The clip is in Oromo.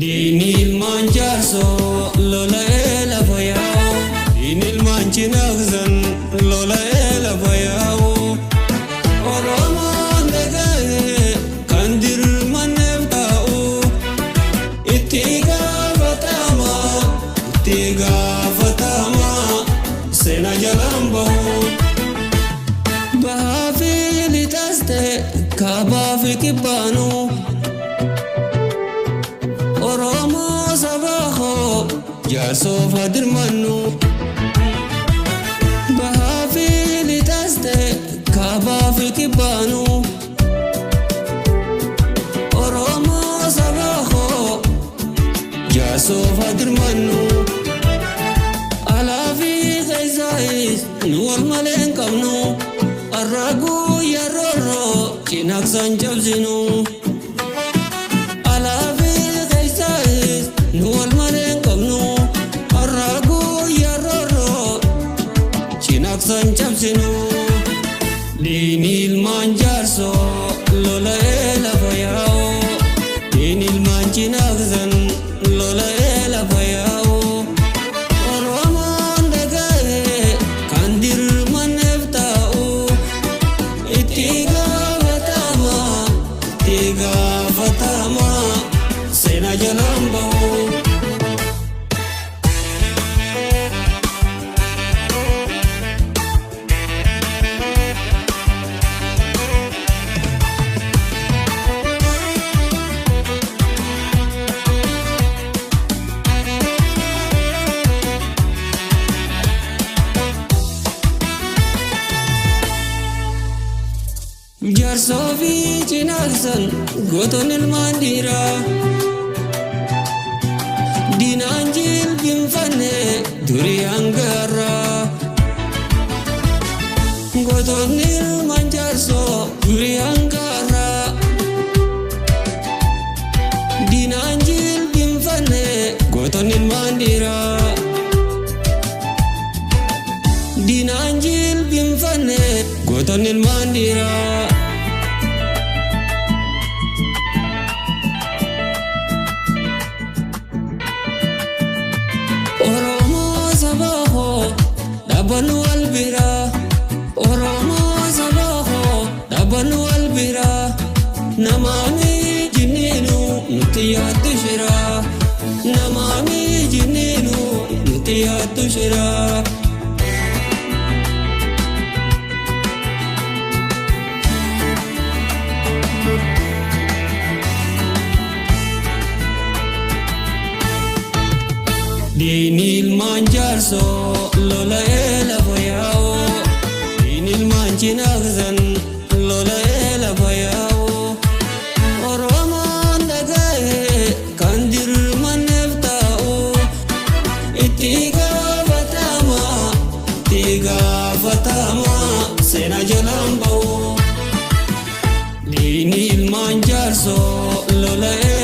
Diinni ilmaan jaarsoo lola'ee lafa yaa'u. Diinni ilmaan cinaaqsan lola'ee lafa yaa'u. Oromoon dhaga'ee kan dirmanneef taa'u. Itti gaafatama, itti gaafatama, seena jalaan bahu. Bahaa fi lixas ta'e kaabaa fi kibbaanuu. Oromoo saba koo jaarsoof haa dirmannu. Bahaa fi lixas ta'e kaabaa fi kibbaanuu. Oromoo saba koo jaarsoof haa dirmannu. Alaa fi keessaayis nu wal malee hin qabnu. Har'a guyyaa roorroo cinaaqsan cabsinu. Alaa fi keessaayis nu wal malee hin qabnu. Har'a guyyaa roorroo cinaaqsan cabsinu. Diinni ilmaan jaarsoo lola'ee lafa yaa'u. Diinni ilmaan cinaaqsan lola'ee lafa yaa'u. Oromoon dhaga'ee kan dirmanneef taa'u. Itti gaafatama, itti gaafatama, seena jalaan bahu. Jaarsoo fi cinaaqsan gootonni ilmaan dhiiraa. Diinaan jilbinfanne durii hanga har'aa. Gootonni ilmaan jaarsoo durii hanga har'aa. Diinaan jilbinfanne gootonni ilmaan dhiiraa. Diinaan jilbinfanne gootonni ilmaan dhiiraa. Oromoo saba koo dhaabbannu wal biraa. Oromoo saba koo dhaabbannu wal biraa. Namaami jinniinu nutti yaaddu shiraa. Namaami jinniinu nutti yaaddu shiraa. Diinni ilmaan jaarsoo lola'ee lafa yaa'u. Diinni ilmaan cinaaqsan lola'ee lafa yaa'u. Oromoon dhaga'ee kan dirmanneef taa'u. Itti gaafatama, itti gaafatama, seena jalaan bahu. Diinni ilmaan jaarsoo lola'ee.